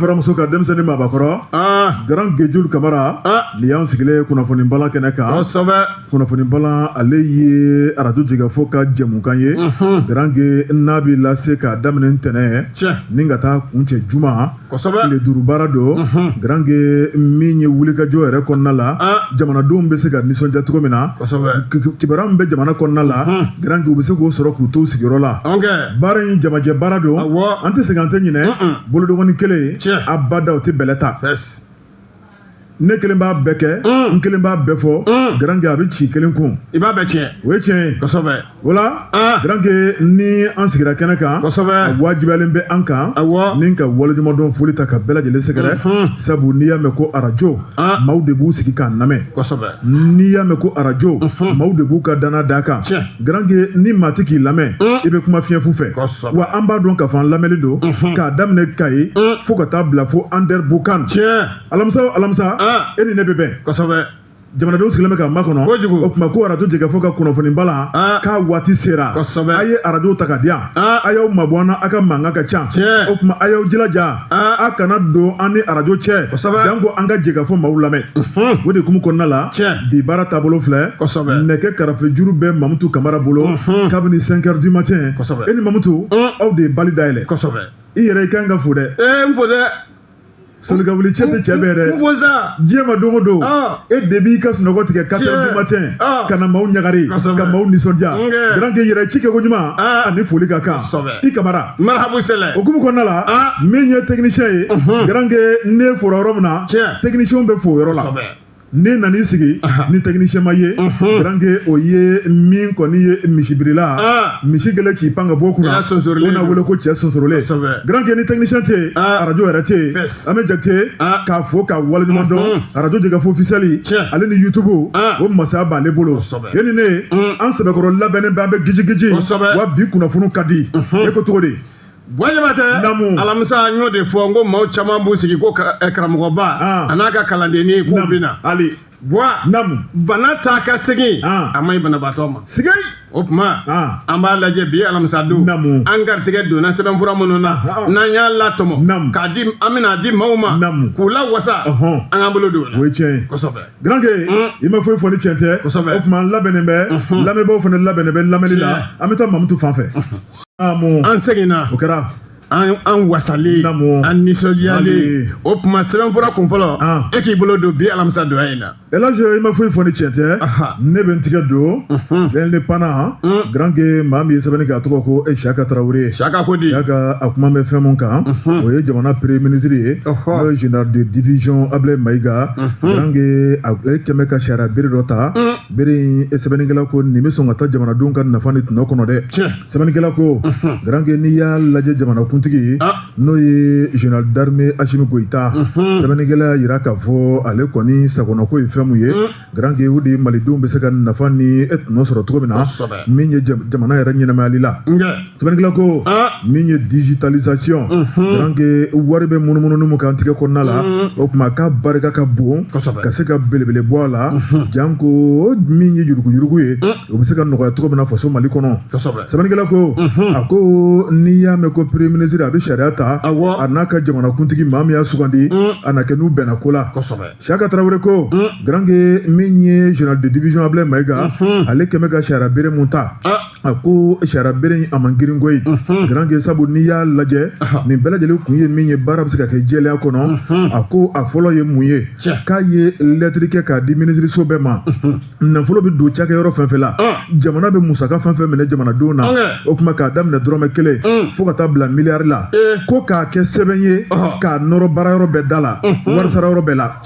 Faramuso ka denmisɛnnin maabakɔrɔ Grand Gejul Kamara nin y'an sigilen kunnafoni balan kɛnɛ kan. Kosɛbɛ. Kunnafoni balan, ale ye arajo Jɛkafɔ ka jɛmukan ye, Grand Ge, n'a bɛ lase k'a daminɛ ntɛnɛn ni ka taa kuncɛ juma. Tile 5 baara don, Grand Ge. Min ye wulikajɔ yɛrɛ kɔnɔna la, jamanadenw bɛ se ka nisɔndiya cogo min na, kibaruya min bɛ jamana kɔnɔna la, Grand Ge, u bɛ se k'o sɔrɔ k'u to sigiyɔrɔ la. Baara in jamajɛ baara don. An tɛ sɛgɛn, an tɛ ɲinɛ. Bolodɔgɔnin kelen abada, o tɛ bɛlɛ ta. Ne kelen b'a bɛɛ kɛ, n kelen b'a bɛɛ fɔ, Grand Ge, a bɛ ci kelen kun. I b'a bɛɛ tiɲɛ. O ye tiɲɛ ye. O la, Grand Ge, ni an sigira kɛnɛ kan, a wajibiyalen bɛ an kan ni ka waleɲumandɔn foli ta ka bɛɛ lajɛlen sɛgɛrɛ, sabu n'i y'a mɛn ko arajo, maaw de b'u sigi k'a lamɛn. N'i y'a mɛn ko arajo, maaw de b'u ka danna d'a kan. Grand Ge, ni maa tɛ k'i lamɛn, i bɛ kuma fiɲɛ fu fɛ. Wa an b'a dɔn k'a fɔ an lamɛnlen don k'a daminɛ Kayi fo ka taa bila fo Anderamboukane. Alamisa o alamisa, e ni ne bɛ bɛn. Jamanadenw sigilen bɛ ka makɔnɔ. Kojugu. O tuma ko arajo Jɛkafɔ ka kunnafoni balan k'a waati sera. A ye arajo ta ka di yan, a y'aw mabɔ an na, a ka mankan ka ca. O tuma a y'aw jilaja, a kana don an ni arajo cɛ, janko an ka Jɛkafɔ maaw lamɛn. O de hukumu kɔnɔna la, bi baara taabolo filɛ. Nɛgɛ karafe juru bɛ Mamutu Kamara bolo kabini 5 heures du matin. E ni Mamutu, aw de ye bali dayɛlɛ. I yɛrɛ, i kan ka fo dɛ. Ee, n fo dɛ. Solikawuli cɛ tɛ cɛ bɛɛ dɛ. N fo sa. Diɲɛ ma don o don, e de b'i ka sunɔgɔ tigɛ 4 heures du matin ka na maaw ɲagari, ka maaw nisɔndiya. Grand Ge, yɛrɛ ci kɛko ɲuman ani foli ka kan i Kamara. Marhabu sɛlɛ. O hukumu kɔnɔna la, min ye technicien ye, Grand Ge, ne fora yɔrɔ min na, technicien bɛ fo o yɔrɔ la. Ne nan'i sigi ni technicien ma ye, Grand Ge, o ye min kɔni ye misibirila, misi kɛlen k'i pan ka bɔ kunna, o na wele ko cɛ sonsorolen. Grand Ge, ni technicien tɛ yen, arajo yɛrɛ tɛ yen. An bɛ Jakite k'a fo k'a waleɲuman dɔn. Arajo Jɛkafɔ officiel ale ni YouTube, o masaya b'ale bolo. E ni ne, an sɛbɛkɔrɔ labɛnnen bɛ, an bɛ gijigiji. Wa bi kunnafoniw ka di. E ko cogo di? Jabatɛ. Naamu. Alamisa, n y'o de fɔ n ko maaw caman b'u sigi ko karamɔgɔba a n'a ka kalandennin k'u bɛ na. Ali. Buwa. Naamu. Bana taa ka segin, a ma ɲi banabaatɔ ma. Sigei. O tuma, an b'a lajɛ bi alamisa don. Naamu. An garisɛgɛ donna sɛbɛnfura minnu na, n'an y'a latɔmɔ k'a di, an bɛna di maaw ma k'u lawasa, an k'an bolo don o la. O ye tiɲɛ ye. Grand Ge, i ma foyi fɔ ni tiɲɛ tɛ. O tuma, an labɛnnen bɛ, lamɛnbaaw fana labɛnnen bɛ lamɛnni la. An bɛ taa Mamutu fan fɛ. An seginna. O kɛra. An wasalen, an nisɔndiyalen. O tuma, sɛbɛnfura kun fɔlɔ, e k'i bolo don bi alamisa donya in na. Elage, i ma foyi fɔ ni tiɲɛ tɛ. Ne bɛ n tigɛ don L'Indépendant. Grand Ge, maa min ye sɛbɛnni kɛ, a tɔgɔ ko Siyaka Tarawele. Siyaka ko di? Siyaka, a kuma bɛ fɛn mun kan, o ye jamana premier ministre ye, n'o ye général de division Ablaye Mayiga. Grand Ge, ale kɛmɛ ka sariya bere dɔ ta. Bere in, sɛbɛnnikɛla ko nin bɛ sɔn ka taa jamanadenw ka nafa ni tɔnɔ kɔnɔ dɛ. Sɛbɛnnikɛla ko, Grand Ge, n'i y'a lajɛ, jamanakuntigi, n'o ye général d'armée Assimi Goïta, sɛbɛnnikɛla y'a jira k'a fɔ ale kɔni sagona ko ye fɛn mun ye, Grand Ge, o de ye malidenw bɛ se ka nafa ni tɔnɔ sɔrɔ cogo min na, min ye jamana yɛrɛ ɲɛnamayali la. Sɛbɛnnikɛla ko min ye digitalisation, Grand Ge, wari bɛ munumunu mun kan tigɛ kɔnɔna la, o tuma k'a barika ka bon ka se ka belebele bɔ a la, janko min ye yuruguyurugu ye, o bɛ se ka nɔgɔya cogo min na faso Mali kɔnɔ. Sɛbɛnnikɛla ko, a ko n'i y'a mɛn ko premier ministre a bɛ sariya ta, a n'a ka jamanakuntigi, maa min y'a sugandi, a na kɛ n'u bɛnna ko la. Siyaka Tarawele ko, Grand Ge, min ye général de division Ablaye Mayiga, ale kɛmɛ ka sariya bere mun ta, a ko sariya bere in, a man girin koyi, Grand Ge, sabu n'i y'a lajɛ, nin bɛɛ lajɛlen kun ye min ye, baara bɛ se ka kɛ jɛlenya kɔnɔ. A ko a fɔlɔ ye mun ye? K'a ye lɛtiri kɛ k'a di minisiriso bɛɛ ma. Nafolo bɛ don cakɛyɔrɔ fɛn fɛn la, jamana bɛ musaka fɛn fɛn minɛ jamanadenw na, o tuma k'a daminɛ dɔrɔmɛ 1 fo ka taa bila miliyari la, ko k'a kɛ sɛbɛn ye k'a nɔrɔ baarayɔrɔ bɛɛ da la, wari sara yɔrɔ bɛɛ la.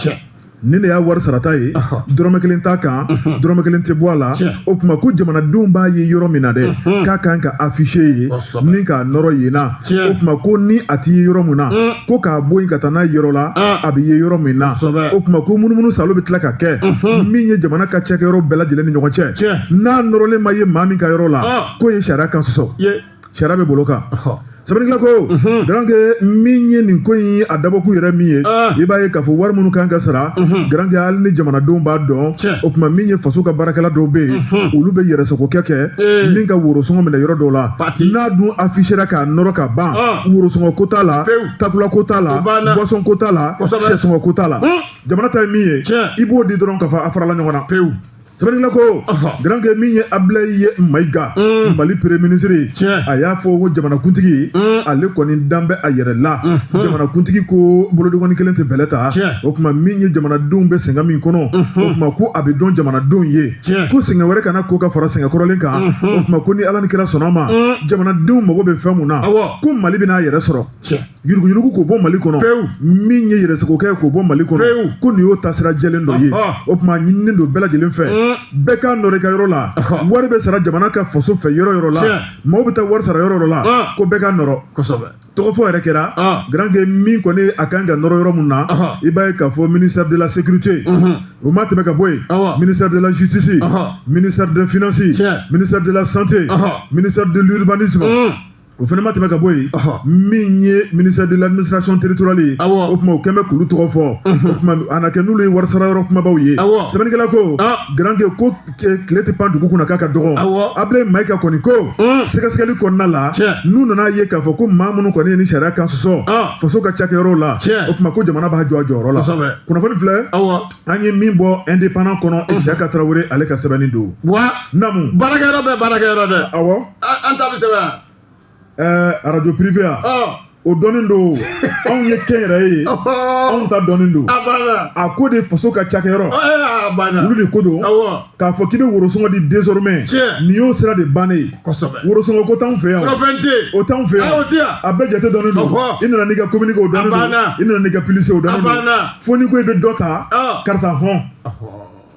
Ni ne y'a wari sarata ye, dɔrɔmɛ 1 t'a kan, dɔrɔmɛ 1 tɛ bɔ a la. O tuma ko jamanadenw b'a ye yɔrɔ min na dɛ, k'a kan ka afficher ye ni k'a nɔrɔ yen na. O tuma ko ni a ti ye yɔrɔ min na, ko k'a bɔ yen ka taa n'a ye yɔrɔ la a bɛ ye yɔrɔ min na. O tuma ko munumunu salo bɛ tila ka kɛ min ye jamana ka cakɛyɔrɔ bɛɛ lajɛlen ni ɲɔgɔn cɛ, n'a nɔrɔlen ma ye maa min ka yɔrɔ la, k'o ye sariya kan sɔsɔ, sariya bɛ bolo kan. Sɛbɛnnikɛla ko Garankɛ min ye nin ko in a dabɔkun yɛrɛ min ye, i b'a ye k'a fɔ wari minnu kan ka sara, Garankɛ, hali ni jamanadenw b'a dɔn, o tuma min ye faso ka baarakɛla dɔw bɛ yen, olu bɛ yɛrɛsagokɛ kɛ min ka worosɔngɔ minɛ yɔrɔ dɔw la. N'a dun affichera k'a nɔrɔ ka ban, worosɔngɔ ko t'a la, takula ko t'a la, boisson ko t'a la, sɛsɔngɔ ko t'a la. Jamana ta ye min ye, i b'o di dɔrɔn k'a fɔ a farala ɲɔgɔn na pewu. Sɛbɛnnikɛla ko Garankɛ min ye Ablaye Mayiga, Mali premier ministre, a y'a fɔ ko jamanakuntigi, ale kɔni dan bɛ a yɛrɛ la. Jamanakuntigi ko bolodengɔnni kelen tɛ bɛlɛ ta. O tuma min ye jamanadenw bɛ sɛgɛn min kɔnɔ, o tuma ko a bɛ dɔn jamanadenw ye, ko sɛgɛn wɛrɛ kana ko ka fara sɛgɛn kɔrɔlen kan. O tuma ko ni Ala ni kira sɔnna ma, jamanadenw mago bɛ fɛn mun na, ko Mali bɛna a yɛrɛ sɔrɔ, yuruguyurugu k'o bɔ Mali kɔnɔ, min ye yɛrɛsagokɛ k'o bɔ Mali kɔnɔ, ko nin y'o taasira jɛlen dɔ ye. O tuma ɲininen don bɛɛ lajɛlen fɛ, bɛɛ k'a nɔrɔ i ka yɔrɔ la. Wari bɛ sara jamana ka faso fɛ yɔrɔ yɔrɔ la, maaw bɛ taa wari sara yɔrɔ yɔrɔ la, ko bɛɛ k'a nɔrɔ. Tɔgɔfɔ yɛrɛ kɛra, Garankɛ, min kɔni a kan ka nɔrɔ yɔrɔ mun na, i b'a ye k'a fɔ ministère de la sécurité, o ma tɛmɛ ka bɔ yen, ministère de la justice, ministère des finances, ministère de la santé, ministère de l'urbanisme, o fana ma tɛmɛ ka bɔ yen, min ye ministère de l'administration territoriale ye. O tuma o kɛn bɛ k'olu tɔgɔ fɔ. O tuma a na kɛ n'olu ye wari sara yɔrɔ kumabaw ye. Sɛbɛnnikɛla ko, Garankɛ, ko tile tɛ pan dugu kunna k'a ka dɔgɔ. Ablaye Mayiga kɔni ko sɛgɛsɛgɛli kɔnɔna la, n'u nana ye k'a fɔ ko maa minnu kɔni ye ni sariya kan sɔsɔ faso ka cakɛyɔrɔw la, o tuma ko jamana b'a jɔ a jɔyɔrɔ la. Kunnafoni filɛ, an ye min bɔ Indépendant kɔnɔ, Isaka Tarawele ale ka sɛbɛnni don. Wa Naamu. Baarakɛyɔrɔ bɛɛ baarakɛyɔrɔ dɛ. Awɔ. An ta bɛ sɛbɛn. Radio privé ya, o dɔnnen don. Anw ye kɛnyɛrɛye ye, anw ta dɔnnen don. A ko de faso ka cakɛyɔrɔ, olu de ko don k'a fɔ k'i bɛ worosɔngɔ di désormais, nin y'o sira de bannen ye. Worosɔngɔ ko t'anw fɛ yan, o t'anw fɛ yan, a bɛɛ jate dɔnnen don. I nana n'i ka communiqué, o dɔnnen don. I nana n'i ka publicité, o dɔnnen don. Fo n'i ko i bɛ dɔ ta, karisa hɔn,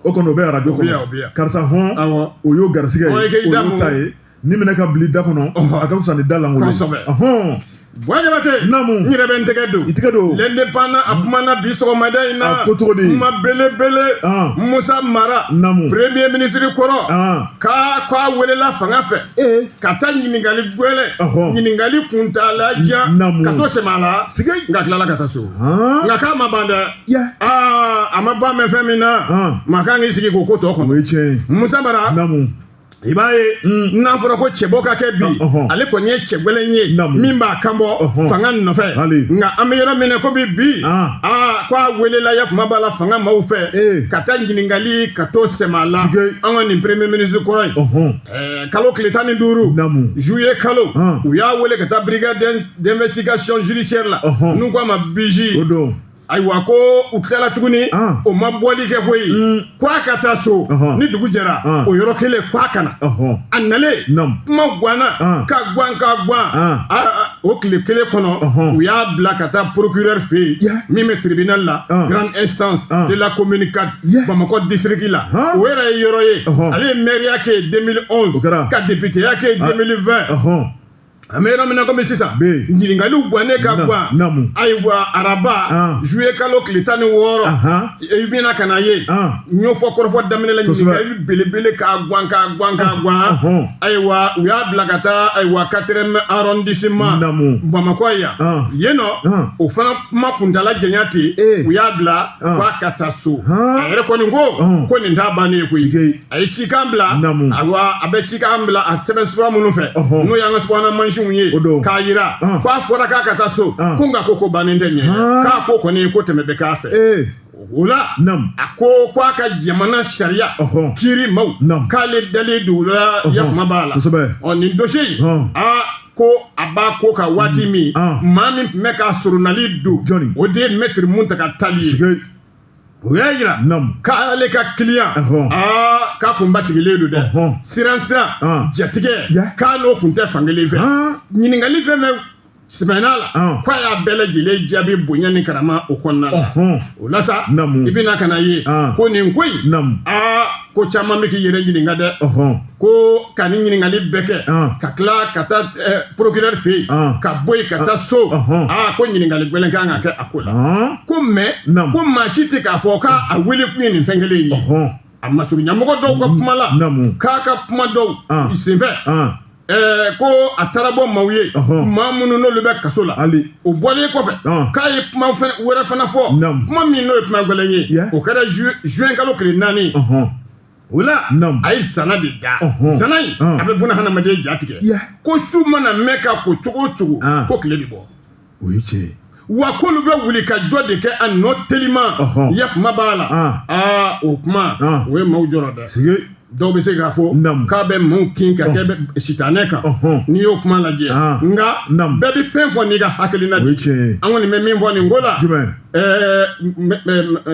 o kɔni o bɛ arajo kɔnɔ, karisa hɔn, o y'o garisigɛ ye, o y'o ta ye. Ni minɛ ka bila i da kɔnɔ, a ka fisa ni da lankolon ye. Buwa Jabate. Naamu. N yɛrɛ bɛ n tɛgɛ don. I tɛgɛ don. L'Indépendant a kumana bi sɔgɔmada in na. A ko cogo di? Kuma belebele. Musa Mara. Naamu. Premier ministre kɔrɔ. K'a welela fanga fɛ. Ka taa ɲininkali gwɛlɛ. Ɲininkali kuntaala jan. Naamu. Ka to sɛmɛ a la. Sigi. Nka tilala ka taa so. Nka k'a ma ban dɛ. Aa, a ma ban mɛ fɛn min na. Maa kan k'i sigi k'o ko tɔ kɔnɔ. O ye tiɲɛ ye. Musa Mara. Naamu. I b'a ye, n'a fɔra ko cɛbɔ ka kɛ bi, ale kɔni ye cɛ gɛlɛn ye min b'a kan bɔ fanga nɔfɛ. Nka an bɛ yɔrɔ min na komi bi, aa, ko a welela ya kuma b'a la fanga maaw fɛ ka taa ɲininkali ka to sɛmɛ a la. An ka nin premier ministre kɔrɔ in, kalo tile 15, juillet kalo, u y'a wele ka taa brigade d'investigation judiciaire la, n'u k'a ma BIJ. Ayiwa, ko u tilala tuguni, o ma bɔli kɛ koyi, ko a ka taa so ni dugu jɛra, o yɔrɔ kelen ko a ka na. A nalen, kuma ganna ka gan ka gan. O tile kelen kɔnɔ, u y'a bila ka taa procureur fɛ yen min bɛ tribunal la, grande instance de la commune 4, Bamakɔ district la. O yɛrɛ ye yɔrɔ ye, ale ye maire kɛ 2011, ka député ya kɛ 2020. An bɛ yɔrɔ min na komi sisan, ɲininkaliw gannen ka gan. Ayiwa, araba juillet kalo tile 16, i bɛna ka na ye n y'o fɔ kɔrɔfɔ daminɛ la, ɲininkali belebele k'a gan k'a gan k'a gan. Ayiwa, u y'a bila ka taa, ayiwa, quatrième arrondissement, Bamakɔ yan yen nɔ. O fana kuma kuntala janya ten, u y'a bila k'a ka taa so. A yɛrɛ kɔni ko ko nin t'a bannen ye koyi. A ye cikan bila. Ayiwa, a bɛ cikan bila a sɛbɛn sura minnu fɛ, n'o y'an ka subahana mansinw ye, k'a yira k'a fɔra k'a ka taa so, ko nka ko bannen tɛ ɲɛ, k'a ko kɔni ko tɛmɛ bɛ k'a fɛ. O la, a ko k'a ka jamana sariya kiiri maaw, k'ale dalen don la, yakuma b'a la. Ɔ, nin dossier in, aa, ko a b'a ko ka waati min, maa min tun bɛ k'a soronali don, o de ye maître Muntaka Tall ye. O y'a yira k'ale ka client, aa, k'a kun basigilen don dɛ, siran siran jatigɛ, k'a n'o kun tɛ fankelen fɛ. Ɲininkali fɛn fɛn sɛmɛn'a la, k'a y'a bɛɛ lajɛlen jaabi bonya ni karama o kɔnɔna la. O la sa, i bɛna ka na ye ko nin ko in, aa, ko caman bɛ k'i yɛrɛ ɲininka dɛ, ko ka nin ɲininkali bɛɛ kɛ, ka tila ka taa procureur fɛ yen, ka bɔ yen ka taa so, aa, ko ɲininkali gɛlɛn kan ka kɛ a ko la. Ko mɛ ko maa si tɛ k'a fɔ k'a wele kun ye nin fɛn kelen in ye. A masurunya mɔgɔ dɔw ka kuma la, k'a ka kuma dɔw senfɛ. Ko a taara bɔ maaw ye maa minnu n'olu bɛ kaso la o bɔlen kɔfɛ k'a ye kuma wɛrɛ fana fɔ kuma min n'o ye kuma gɛlɛn ye o kɛra juin kalo tile 4 o la a ye zana de da zana in a bɛ buna hadamaden ja tigɛ ko su mana mɛn ka ko cogo o cogo ko tile bɛ bɔ o ye tiɲɛ wa k'olu bɛ wuli ka jɔ de kɛ a nɔ teliman ya kuma b'a la aa o kuma o ye maaw jɔrɔ dɛ dɔw bɛ se k'a fɔ k'a bɛ maaw kin ka kɛ sitanɛ kan n'i y'o kuma lajɛ nka bɛɛ bɛ fɛn fɔ n'i ka hakilina de ye an kɔni bɛ min fɔ nin ko la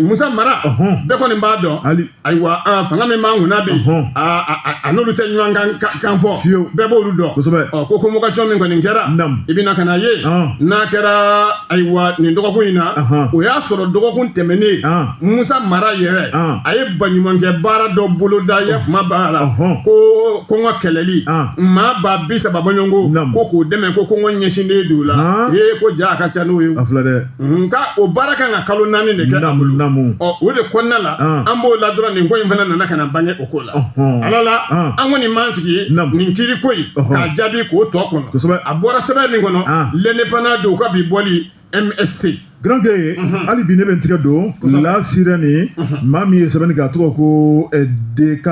Musa Mara bɛɛ kɔni b'a dɔn ayiwa fanga min b'an kunna bi a n'olu tɛ ɲɔgɔn kan fɔ bɛɛ b'olu dɔn ɔ ko convocation min kɔni kɛra i bɛna ka na ye n'a kɛra ayiwa nin dɔgɔkun in na o y'a sɔrɔ dɔgɔkun tɛmɛnen Musa Mara yɛrɛ a ye baɲumankɛ baara dɔ boloda ya kuma b'a la ko kɔngɔ kɛlɛli maa 30,000 bɔɲɔgɔnko ko k'o dɛmɛ ko kɔngɔ ɲɛsinnen don o la ee ko ja a ka ca n'o ye nka o baara kan ka kalo 4 de kɛ a bolo ɔ o de kɔnɔna la an b'o la dɔrɔn nin ko in fana nana ka na bange o ko la ala la an kɔni m'an sigi nin kiiri ko in k'a jaabi k'o tɔ kɔnɔ a bɔra sɛbɛn min kɔnɔ l'Indépendant don ka bi bɔli MSC Grand Gueye hali bi ne bɛ n tigɛ don La Sirène maa min ye sɛbɛnni kɛ a tɔgɔ ko DK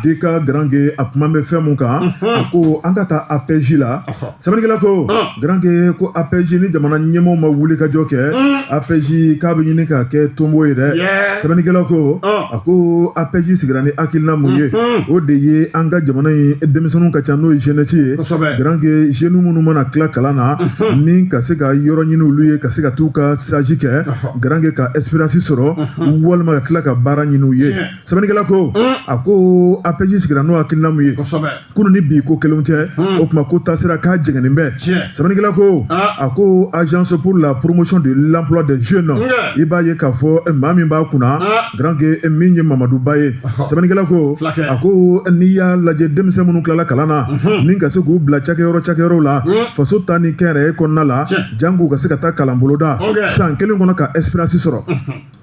DK Grand Gueye a kuma bɛ fɛn mun kan a ko an ka taa APJ la sɛbɛnnikɛla ko Grand Gueye ko APJ ni jamana ɲɛmɔgɔw ma wuli ka jɔ kɛ APJ k'a bɛ ɲini ka kɛ tonbo ye dɛ sɛbɛnnikɛla ko a ko APJ sigira ni hakilina mun ye o de ye an ka jamana in denmisɛnninw ka ca n'o ye jeunesse ye Grand Gueye jeunes minnu mana tila kalan na ni ka se ka yɔrɔ ɲini olu ye ka se ka t'u ka stage kɛ Grand Gueye ka expérience sɔrɔ walima ka tila ka baara ɲini u ye sɛbɛnnikɛla ko a ko APJ sigira n'o hakilina mun ye kunu ni bi ko kelenw tɛ o tuma ko taasira k'a jɛngɛnen bɛ sɛbɛnnikɛla ko a ko agence pour la promotion de l'emploi des jeunes i b'a ye k'a fɔ maa min b'a kunna Grand Gueye min ye Mamadu Ba ye sɛbɛnnikɛla ko a ko n'i y'a lajɛ denmisɛn minnu tilala kalan na ni ka se k'u bila cakɛyɔrɔ la faso ta ni kɛnyɛrɛye kɔnɔna la jango ka se ka taa kalan boloda san kelen kɔnɔ ka expérience sɔrɔ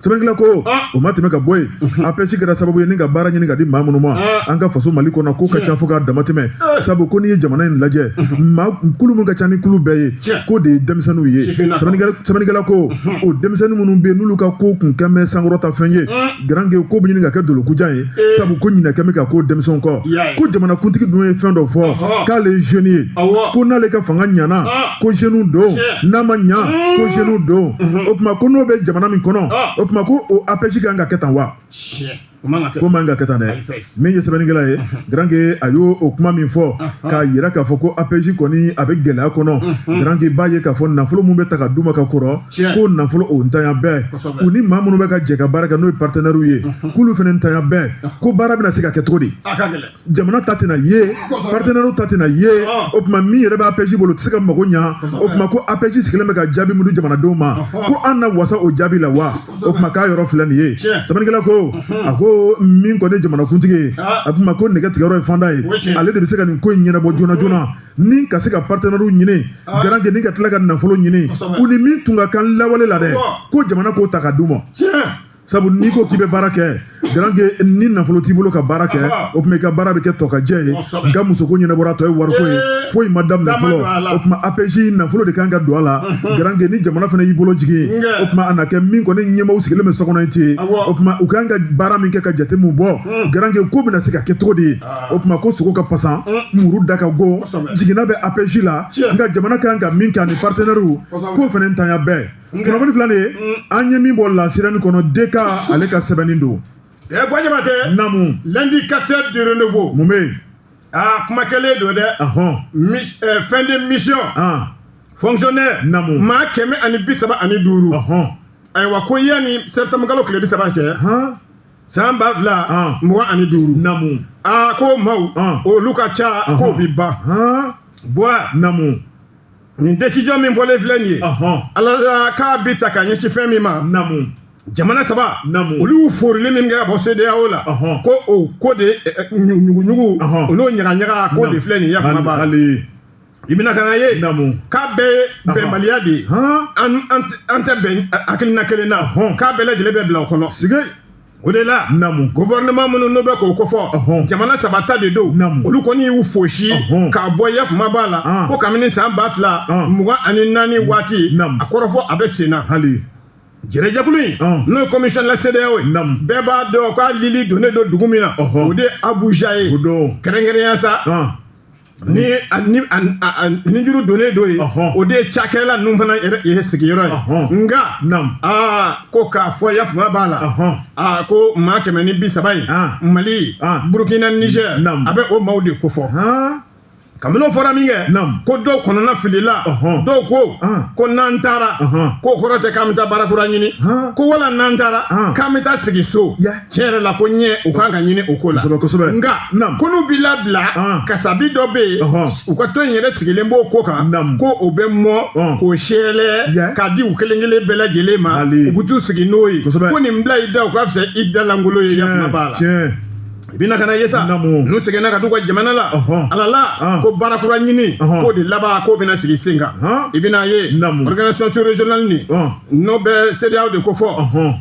sɛbɛnnikɛla ko o ma tɛmɛ ka bɔ yen APJ kɛra sababu ye ni ka baara ɲini ka di maa minnu ma an ka faso Mali kɔnɔ ko ka ca fo k'a damatɛmɛ sabu ko n'i ye jamana in lajɛ maa kulu min ka ca ni kulu bɛɛ ye k'o de ye denmisɛnninw ye sɛbɛnnikɛla ko o denmisɛnnin minnu bɛ yen n'olu ka ko kun kɛn bɛ sankɔrɔta fɛn ye Grand Gueye ko bɛ ɲini ka kɛ dolokujan ye sabu ko ɲinɛ kɛn bɛ ka ko denmisɛnw kɔ ko jamanakuntigi dun ye fɛn dɔ fɔ k'ale ye jeune ye ko n'ale ka fanga ɲana ko jeunes don n'a ma ɲa ko jeunes don o tuma ko n'o bɛ jamana min kɔnɔ o tuma ko o APJ kan ka kɛ tan wa ko man ka kɛ tan dɛ min ye sɛbɛnnikɛla ye Grand Gueye a y'o o kuma min fɔ k'a yira k'a fɔ ko APJ kɔni a bɛ gɛlɛya kɔnɔ Grand Gueye b'a ye k'a fɔ nafolo min bɛ ta ka d'u ma ka kɔrɔ ko nafolo o ntanya bɛɛ u ni maa minnu bɛ ka jɛ ka baara kɛ n'o ye partenaires ye k'olu fana ntanya bɛɛ ko baara bɛna se ka kɛ cogo di jamana ta tɛna ye partenaires ta tɛna ye o tuma min yɛrɛ bɛ APJ bolo o tɛ se ka mago ɲa o tuma ko APJ sigilen bɛ ka jaabi min di jamanadenw ma ko an na wasa o jaabi la wa o tuma k'a yɔrɔ filɛ nin ye sɛbɛnnikɛla ko a ko min kɔni ye jamanakuntigi ye a tuma ko nɛgɛ tigɛyɔrɔ ye fanda ye ale de bɛ se ka nin ko in ɲɛnabɔ joona joona ni ka se ka partenaires ɲini Grand Gueye ni ka tila ka nafolo ɲini u ni min tun ka kan lawale la dɛ ko jamana k'o ta ka d'u ma sabu n'i ko k'i bɛ baara kɛ Grand Gueye ni nafolo t'i bolo ka baara kɛ o tuma i ka baara bɛ kɛ tɔkajɛ ye nka musoko ɲɛnabɔra tɔ ye wariko ye foyi ma daminɛ fɔlɔ o tuma APJ nafolo de kan ka don a la Grand Gueye ni jamana fana y'i bolo jigin o tuma a na kɛ min kɔni ɲɛmaaw sigilen bɛ so kɔnɔ yen ten o tuma u kan ka baara min kɛ ka jate mun bɔ Grand Gueye ko bɛna se ka kɛ cogo di o tuma ko sogo ka pasan muru da ka go jiginna bɛ APJ la nka jamana kan ka min kɛ ani partenaires k'o fana ntanya bɛɛ kunnafoni filɛ nin ye an ye min bɔ La Sirène kɔnɔ DK ale ka sɛbɛnni don. Buwa Jabatɛ. Naamu. L'indicateur du renouveau. Mun bɛ yen. Aa kuma kɛlen don dɛ. Fin de mission. Fonctionnaire. Naamu. Maa 135. Ayiwa ko yanni septembre kalo tile 30 cɛ. San 2025. Naamu. Aa ko maaw. Olu ka ca k'o bi ban. Buwa. Naamu. Nin décision min fɔlen filɛ nin ye ala la k'a bi ta ka ɲɛsin fɛn min ma naamu jamana saba naamu olu y'u forili min kɛ ka bɔ CEDEAO la ko o ko de ɲuguɲugu olu ɲagaɲaga ko de filɛ nin ye yafama b'a la i bɛna ka na ye naamu k'a bɛɛ ye bɛnbaliya de ye an tɛ bɛn hakilina kelen na k'a bɛɛ lajɛlen bɛ bila o kɔnɔ sige. O de la, Naamu. gouvernement minnu n'o bɛ k'o kofɔ, jamana saba ta de don. Naamu. Olu kɔni y'u fosi k'a bɔ ya kuma b'a la ko kabini san 2024 waati, Naamu. a kɔrɔfɔ a bɛ sen na. Hali. Jɛrɛjɛkulu in, n'o ye commission de la CEDEAO ye, bɛɛ b'a dɔn k'a lili donnen don dugu min na, o de ye Abuja ye. O don. Kɛrɛnkɛrɛnya sa, ni a ni a a ni juru donnen don yen, o de ye cakɛla ninnu fana yɛrɛ sigiyɔrɔ ye. Nka aa, ko k'a fɔ ya kuma b'a la, aa, ko maa 130 in, Mali, Burukina, Niger, a bɛ o maaw de kofɔ. Kabini o fɔra min kɛ, ko dɔw kɔnɔna filila, dɔw ko ko n'an taara, k'o kɔrɔ tɛ k'an bɛ taa baara kura ɲini, ko wala n'an taara k'an bɛ taa sigi so. Tiɲɛ yɛrɛ la, ko ɲɛ u kan ka ɲini o ko la. Kosɛbɛ, kosɛbɛ. Nka ko n'u b'i labila, kasabi dɔ bɛ yen, u ka tɔn in yɛrɛ sigilen b'o ko kan, ko o bɛ mɔ k'o sɛlɛ k'a di u kelen kelen bɛɛ lajɛlen ma, u bɛ t'u sigi n'o ye. Ko nin bila i da, o ka fisa i da lankolon ye, ya kuma b'a la. I bɛna ka na ye sa, n'u seginna ka t'u ka jamana la, ala la, ko baara kura ɲini, k'o de laban k'o bɛna sigi sen kan. I bɛna ye, organisation sous régionale nin, n'o bɛ CEDEAO de ko fɔ,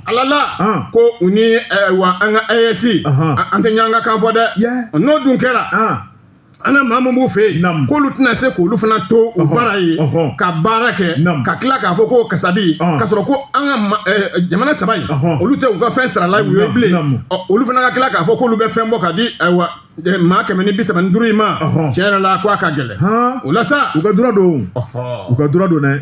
ala la, ko u ni wa an ka AES, an tɛ ɲɔgɔn ka kan fɔ dɛ. N'o dun kɛra, an ka maa min b'u fɛ yen, k'olu tɛna se k'olu fana to u baara ye ka baara kɛ, ka tila k'a fɔ ko kasabi, ka sɔrɔ ko an ka jamana saba in, olu tɛ u ka fɛn sarala u ye bilen. Ɔ, olu fana ka tila k'a fɔ k'olu bɛ fɛn bɔ ka di, ayiwa, maa 135 in ma, tiɲɛ yɛrɛ la, ko a ka gɛlɛn. O la sa, U ka droit don. U ka droit don dɛ.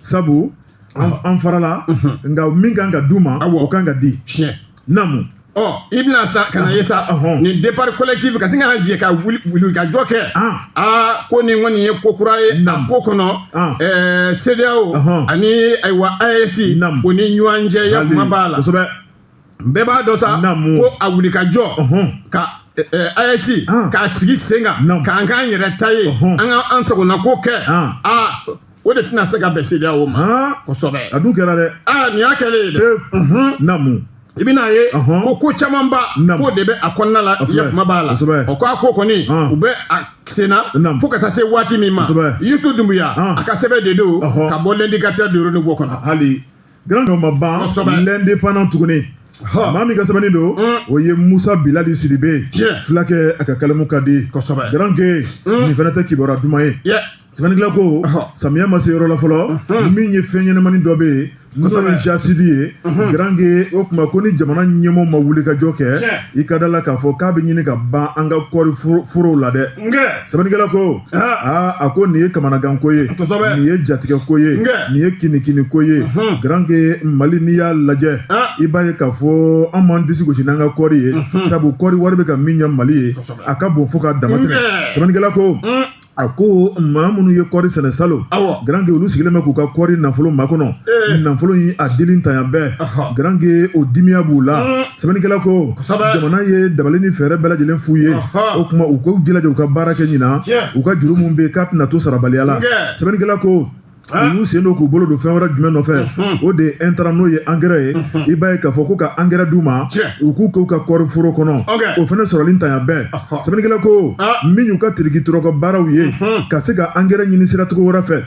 Sabu an farala, nka min kan ka d'u ma, o kan ka di. Tiɲɛ. Naamu. Ɔ, i bɛna sa ka na ye sa, nin départ collectif ka sin ka jɛ ka wuli wuli ka jɔ kɛ, aa, ko nin kɔni ye ko kura ye a ko kɔnɔ, CEDEAO ani, ayiwa, AES, o ni ɲɔgɔn cɛ, ya kuma b'a la. Bɛɛ b'a dɔn sa ko a wuli ka jɔ ka AES k'a sigi sen kan, k'an k'an yɛrɛ ta ye, an ka an sagona ko kɛ, aa, o de tɛna se ka bɛn CEDEAO ma. Kosɛbɛ. A dun kɛra dɛ. Aa, nin y'a kɛlen ye dɛ. Naamu. I bɛna ye ko camanba k'o de bɛ a kɔnɔna la, A filɛ. ya kuma b'a la. O ko a ko kɔni, u bɛ a senna fo ka taa se waati min ma. Yusu Dumbuya, a ka sɛbɛn de don ka bɔ L'Indicateur du Renouveau kɔnɔ. Hali grand dɔ ma ban, L'Indépendant tuguni. Maa min ka sɛbɛnni don, o ye Musa Bilali Sidibe. Fulakɛ, a ka kalamu ka di. Grand ke nin fana tɛ kibaruya duman ye. Sɛbɛnnikɛla ko samiya ma se yɔrɔ la fɔlɔ, min ye fɛn ɲɛnamani dɔ bɛ yen, n'o ye jasidi ye. Grand ke, o tuma ko ni jamana ɲɛmɔgɔw ma wuli ka jɔ kɛ, i ka da la k'a fɔ k'a bɛ ɲini ka ban an ka kɔɔri forow la dɛ. Sɛbɛnnikɛla ko aa, a ko nin ye kamanaganko ye, nin ye jatigɛko ye, nin ye kinikiniko ye. Grand ke, Mali, n'i y'a lajɛ, i b'a ye k'a fɔ an m'an disi gosi n'an ka kɔɔri ye, sabu kɔɔri wari bɛ ka min ɲɛ Mali ye, a ka bon fo k'a dama tɛmɛ. Sɛbɛnnikɛla ko a ko maa minnu ye kɔɔri sɛnɛ salon, Grand ke, olu sigilen bɛ k'u ka kɔɔri nafolo makɔnɔ, nafolo in a dili ntanya bɛɛ. Grand ke, o dimiya b'u la. Sɛbɛnnikɛla ko jamana ye dabali ni fɛɛrɛ bɛɛ lajɛlen f'u ye, o tuma u k'u jilaja u ka baara kɛ ɲinan, u ka juru min bɛ yen k'a tɛna to sarabaliya la. Sɛbɛnnikɛla ko u y'u sen don k'u bolo don fɛn wɛrɛ jumɛn nɔfɛ, o de ye intrant, n'o ye engrais ye. I b'a ye k'a fɔ ko ka engrais d'u ma, u k'u kɛ u ka kɔɔri foro kɔnɔ, o fana sɔrɔli ntanya bɛɛ. Sɛbɛnnikɛla ko min y'u ka tiriki tɔrɔkɔ baaraw ye, ka se ka engrais ɲini siracogo wɛrɛ fɛ,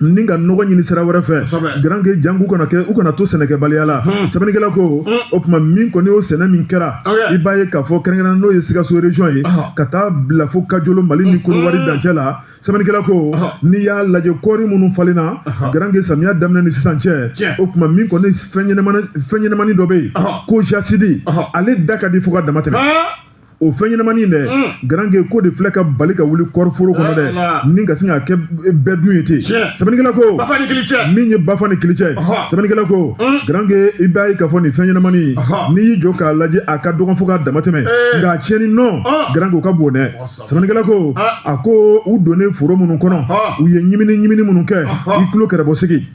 ni ka nɔgɔ ɲini sira wɛrɛ fɛ, Grand ke, janko kana kɛ u kana to sɛnɛkɛbaliya la. Sɛbɛnnikɛla ko o tuma min kɔni y'o sɛnɛ min kɛra, i b'a ye k'a fɔ kɛrɛnkɛrɛnnen n'o ye Sikaso région ye, ka taa bila fo Kajolo, Mali ni Kɔnɔwari dancɛ la. Sɛbɛnnikɛla ko n'i y'a lajɛ, kɔɔri minnu falenna, Grand ke, samiya daminɛ ni sisan cɛ, o tuma min kɔni fɛn ɲɛnamani dɔ bɛ yen ko jasidi, ale da ka di fo ka dama tɛmɛ. O fɛn ɲɛnamani dɛ, Grand ke, ko de filɛ ka bali ka wuli kɔɔri foro kɔnɔ dɛ, ni ka sin k'a kɛ bɛɛ dun ye ten. Sɛbɛnnikɛla ko min ye bafa ni kilicɛ, sɛbɛnnikɛla ko Grand ke, i b'a ye k'a fɔ nin fɛn ɲɛnamani, n'i y'i jɔ k'a lajɛ, a ka dɔgɔn fo k'a dama tɛmɛ, nka a tiɲɛni nɔ, Grand ke, o ka bon dɛ. Sɛbɛnnikɛla ko a ko u donnen foro minnu kɔnɔ, u ye ɲimini ɲimini minnu kɛ, i tulo kɛrɛbɔ sigi,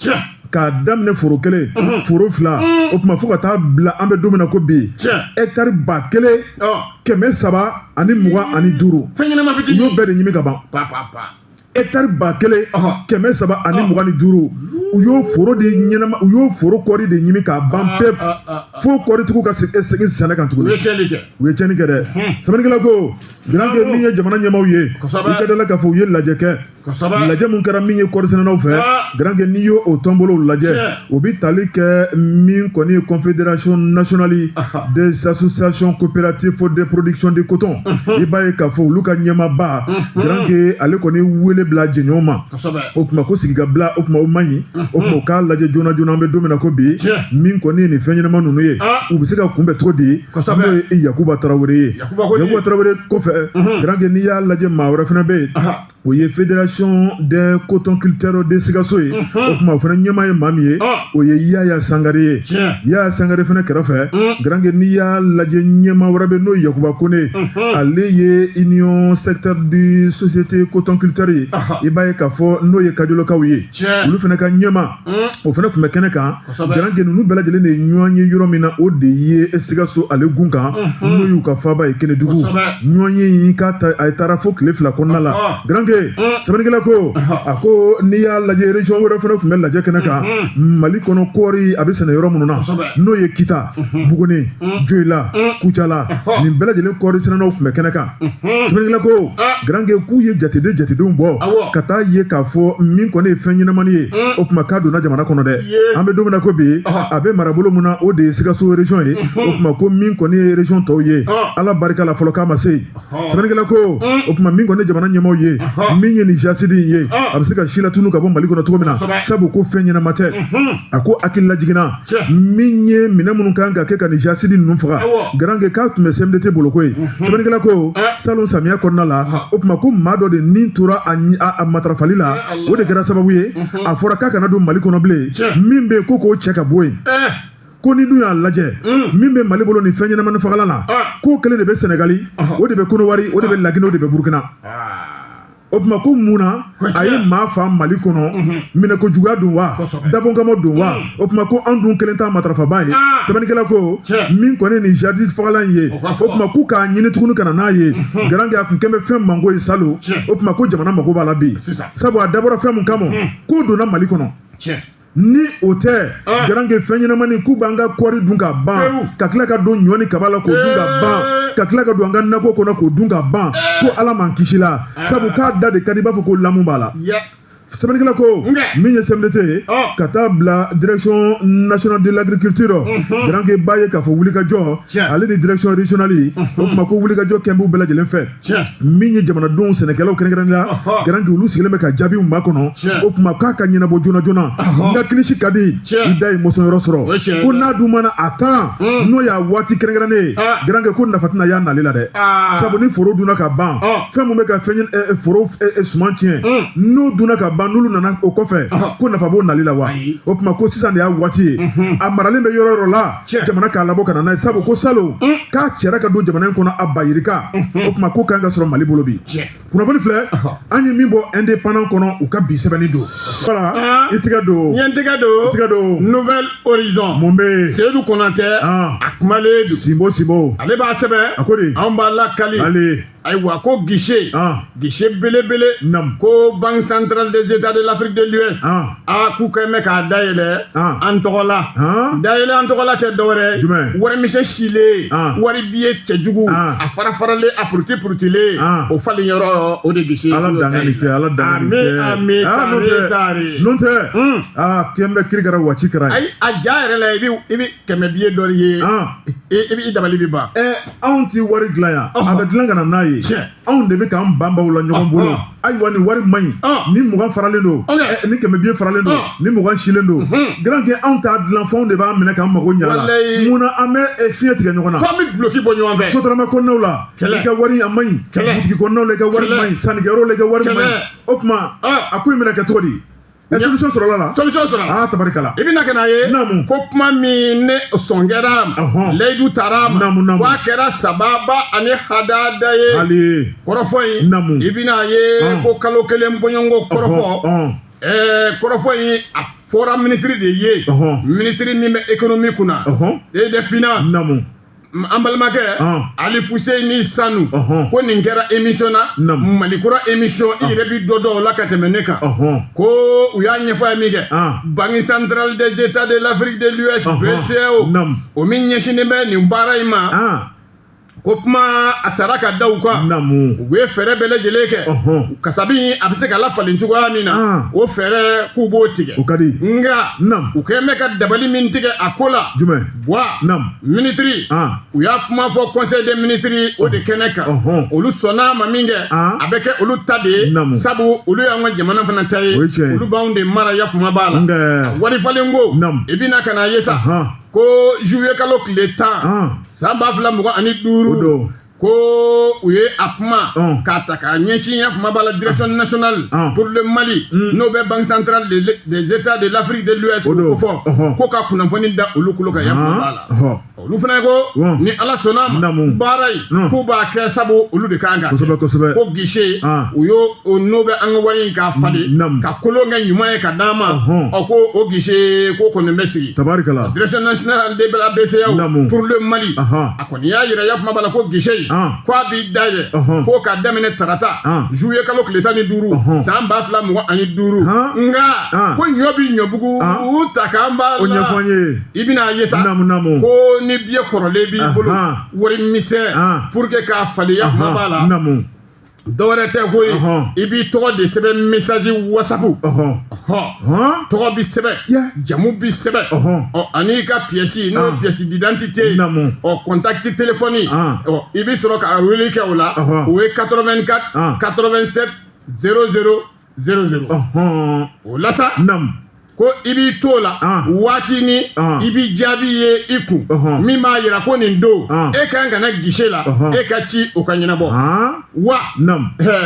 k'a daminɛ foro kelen, foro fila, o tuma fo ka taa bila an bɛ don min na ko bi, hɛkitari 1325, u y'o bɛɛ de ɲimi ka ban. Hɛkitari 1325, u y'o foro de ɲɛnama, u y'o foro kɔɔri de ɲimi k'a ban pewu, fo kɔɔritigiw ka segin sɛnɛ kan tuguni. U ye tiɲɛni kɛ. U ye tiɲɛni kɛ dɛ. Sɛbɛnnikɛla ko Grand ke, min ye jamana ɲɛmaaw ye, i ka da la k'a fɔ u ye lajɛ kɛ. Lajɛ mun kɛra min ye kɔɔrisɛnɛnaw fɛ, Garankɛ, n'i y'o o tɔnbolow lajɛ, o bɛ tali kɛ min kɔni ye Confédération nationale des associations coopératives de production de coton. I b'a ye k'a fɔ olu ka ɲɛmaaba Garankɛ, ale kɔni wele bila jɛɲɔgɔn ma. O tuma ko sigi ka bila, o tuma o man ɲi. O tuma u k'a lajɛ joona joona, an bɛ don min na ko bi, min kɔni ye nin fɛn ɲɛnama ninnu ye, u bɛ se ka kunbɛn cogo di? N'o ye Yakuba Tarawele ye. Yakuba Tarawele kɔfɛ, Garankɛ, n'i y'a lajɛ, maa wɛrɛ fana bɛ yen, o ye Fédération des cotonculteurs de Sikaso ye. O tuma o fana ɲɛmaa ye maa min ye, o ye Yaya Sangare ye. Yaya Sangare fana kɛrɛfɛ, Garankɛ, n'i y'a lajɛ, ɲɛmaa wɛrɛ bɛ, n'o ye Yakuba Kone, ale ye union secteur du société cotonculteur ye. I b'a ye k'a fɔ n'o ye Kajolokaw ye, olu fana ka ɲɛmaa, o fana tun bɛ kɛnɛ kan. Garankɛ, ninnu bɛɛ lajɛlen de ye ɲɔgɔn ye yɔrɔ min na, o de ye Sikaso ale gun kan, n'o y'u ka faaba ye Kenedugu. Ɲɔgɔn ye in k'a ta, a taara fo tile 2 kɔnɔna la. Garankɛ, sɛbɛnnikɛla ko, a ko n'i y'a lajɛ, région wɛrɛ fana tun bɛ lajɛ kɛnɛ kan Mali kɔnɔ, kɔɔri a bɛ sɛnɛ yɔrɔ minnu na, n'o ye Kita, Buguni, Joyila, Kucala, nin bɛɛ lajɛlen kɔɔri sɛnɛnaw tun bɛ kɛnɛ kan. Sɛbɛnnikɛla ko, Garankɛ, k'u ye jatedenw bɔ ka taa ye k'a fɔ min kɔni ye fɛn ɲɛnamani ye, o tuma k'a donna jamana kɔnɔ dɛ. An bɛ don min na ko bi, a bɛ marabolo mun na, o de ye Sikaso région ye. O tuma ko min kɔni ye région tɔw ye, Ala barika la, fɔlɔ k'a ma se yen. Sɛbɛnnikɛla ko, o tuma min kɔni ye jamana ɲɛmaaw ye, min ye nin jasidi in ye, a bɛ se ka si latunu ka bɔ Mali kɔnɔ cogo min na, sabu ko fɛn ɲɛnama tɛ. A ko hakili lajiginna, min ye minɛn minnu kan ka kɛ ka nin jasidi ninnu faga, Garankɛ, k'a tun bɛ CMDT bolo ko ye. Sɛbɛnnikɛla ko, salon samiya kɔnɔna la, o tuma ko maa dɔ de nin tora a matarafali la, o de kɛra sababu ye a fɔra k'a kana don Mali kɔnɔ bilen. Min bɛ yen ko k'o cɛ ka bɔ yen, ko ni dun y'a lajɛ, min bɛ Mali bolo nin fɛn ɲɛnamani fagalan na, k'o kelen de bɛ Sɛnɛgali, o de bɛ Kɔnɔwari, o de bɛ Laginɛ, o de bɛ Burukina. O tuma ko mun na a ye maa fa Mali kɔnɔ? Minɛko juguya don wa, dabɔnkama don wa? O tuma ko an dun kelen t'a matarafaba ye. Sɛbɛnnikɛla ko, min kɔni nin jadi fagalan ye, o tuma k'u k'a ɲini tuguni ka na n'a ye. Garankɛ, a kun kɛn bɛ fɛn manko ye salon. O tuma ko jamana mako b'a la bi, sabu a dabɔra fɛn mun kama, k'o donna Mali kɔnɔ. Ni o tɛ, Garankɛ, fɛn ɲɛnamani k'u b'an ka kɔɔri dun ka ban, ka tila ka don ɲɔ ni kaba la k'o dun ka ban, ka tila ka don an ka nakɔ kɔnɔ k'o dun ka ban, ko Ala m'an kisi la, sabu k'a da de ka di, i b'a fɔ ko lamu b'a la. Sɛbɛnnikɛla ko, min ye CMDT ye, ka taa bila Direction nationale de l'agriculture, Garankɛ, b'a ye k'a fɔ wulikajɔ, ale ni direction régionale, o tuma ko wulikajɔ kɛn b'u bɛɛ lajɛlen fɛ. Min ye jamanadenw sɛnɛkɛlaw kɛrɛnkɛrɛnnenya la, Garankɛ, olu sigilen bɛ ka jaabiw makɔnɔ. O tuma k'a ka ɲɛnabɔ joona joona. N ka kilisi ka di, i da ye mɔsɔn yɔrɔ sɔrɔ. Ko n'a dun mana a tan, n'o y'a waati kɛrɛnkɛrɛnnen ye, Garankɛ, ko nafa tɛna y'a nali la dɛ, sabu ni foro dunna ka ban, fɛn mun bɛ ka fɛn foro suman tiɲɛ, n'o dunna ka ban, n'olu nana o kɔfɛ, ko nafa b'o nali la wa? O tuma ko sisan de y'a waati ye, a maralen bɛ yɔrɔ yɔrɔ la, jamana k'a labɔ ka na n'a ye, sabu ko salon k'a cɛra ka don jamana in kɔnɔ a bayirika. O tuma ko kan ka sɔrɔ Mali bolo bi. Kunnafoni filɛ, an ye min bɔ Indépendant kɔnɔ, u ka bi sɛbɛnni don. Voilà, i tigɛ don. N ye n tɛgɛ don. I tigɛ don. Nouvel Horizon. Mun bɛ yen? Seyidu Konatɛ, a kumalen don. Sinbo sinbo. Ale b'a sɛbɛn. A ko di? Anw b'a lakali. Ale. Ayiwa, ko guichet, guichet belebele, ko Banque centrale des États de l'Afrique de l'Ouest, a k'u kɛ mɛ k'a dayɛlɛ an tɔgɔ la. Dayɛlɛ an tɔgɔ la tɛ dɔwɛrɛ. Jumɛn? Warimisɛn silen, wari billet cɛjugu, a fara faralen, a puruti purutilen, o falen yɔrɔ, o de guichet. Ala danga nin kɛ, Ala danga nin kɛ. Ami ami, taare taare. N'o tɛ, aa, kɛn bɛ kiri kɛra waci kɛra ye. Ayi, a ja yɛrɛ la, i bɛ 100 billet dɔ ye, i bɛ i dabali bɛ ban. Ɛ, anw ti wari dilan yan, a bɛ dilan ka na n'a ye. Anw de bɛ k'an banbaw la ɲɔgɔn bolo. Ayiwa, nin wari man ɲi, ni 20 faralen don, ni 100 billet faralen don, ni 20 silen don. Garankɛ, anw t'a dilan, fɛnw de b'an minɛ k'an mago ɲa la. Munna an bɛ fiɲɛ tigɛ ɲɔgɔn na? F'an bɛ duloki bɔ ɲɔgɔn fɛ. Sotarama kɔnɔnaw la, i ka wari a man ɲi. Butigi kɔnɔnaw la, i ka wari man ɲi. Sannikɛyɔrɔ la, i ka wari man ɲi. O tuma a ko in bɛna kɛ cogo di? Solution sɔrɔla la. Solution sɔrɔla. Ah, tabarikala. I bɛna ka na ye. Naamu. Ko kuma min ne sɔn kɛra a ma. Layidu taara a ma. Naamu naamu. Ko a kɛra sababa ani hadada ye. Hali. Kɔrɔfɔ in. Naamu. I bɛna ye ko kalo kelen bɔɲɔgɔnko kɔrɔfɔ. Kɔrɔfɔ in a fɔra minisiri de ye. Minisiri min bɛ économie kunna. Et des finances. Naamu. An balimakɛ Ali Fuseni Sanu, ko nin kɛra émission na, Malikura émission, i yɛrɛ bi dɔ dɔn o la ka tɛmɛ ne kan. Ko u y'a ɲɛfɔ a ye min kɛ, Banque centrale des États de l'Afrique de l'Ouest, BCEAO, o min ɲɛsinnen bɛ nin baara in ma. Ko kuma a taara ka da u kan. Naamu. U ye fɛɛrɛ bɛɛ lajɛlen kɛ. Kasabi a bɛ se ka lafalen cogoya min na, o fɛɛrɛ k'u b'o tigɛ. O ka di. Nka. Naamu. U kɛlen bɛ ka dabali min tigɛ a ko la. Jumɛn? Buwa. Naamu. Minisiri. U y'a kuma fɔ conseil des ministres o de kɛnɛ kan. Olu sɔnna a ma min kɛ. A bɛ kɛ olu ta de ye. Naamu. Sabu olu y'an ka jamana fana ta ye. O ye tiɲɛ ye. Olu b'anw de mara ya kuma b'a la. Nka. Wari falen ko. Naamu. I bɛna ka na ye sa. Ko juillet kalo tile 10. San 2025. O don. Ko u ye a kuma k'a ta k'a ɲɛsin ya kuma b'a la direction nationale pour le Mali n'o bɛ banque centrale des états de l'Afrique de l'Ouest o ko fɔ ko ka kunnafoni da olu kulo kan ya kuma b'a la. Olu fana ko ni Ala sɔnna a ma baara in k'u b'a kɛ sabu olu de kan ka kosɛbɛ kosɛbɛ. Ko guichet u y'o n'o bɛ an ka wari in k'a falen ka kolon kɛ ɲuman ye ka d'an ma ɔ ko o guichet ko kɔni bɛ sigi. Tabarikala. Direction nationale de la BCEAO pour le Mali a kɔni y'a yira ya kuma b'a la ko guichet in ko a b'i dayɛlɛ ko k'a daminɛ tarata juillet kalo tile 15 san 2025 nka ko ɲɔ bi ɲɔbugu ta k'an b'a la. O ɲɛfɔ an ye. I bɛna ye sa. Naamu naamu. Ko ni biye kɔrɔlen b'i bolo wari misɛn pour que k'a falen ya kuma b'a la. Naamu. Dɔwɛrɛ tɛ ko ye i b'i tɔgɔ de sɛbɛn message WhatsApp. Tɔgɔ bi sɛbɛn, jamu bi sɛbɛn, ɔ ani i ka pièce n'o ye pièce d'identité ye, ɔ contact téléphone, ɔ i bɛ sɔrɔ ka wele kɛ o la, o ye 84 87 00 00. O la sa. Naamu. Ko i b'i to la waati ni i b'i jaabi ye i kun min b'a yira ko nin don e kan ka na guichet la e ka ci o ka ɲɛnabɔ wa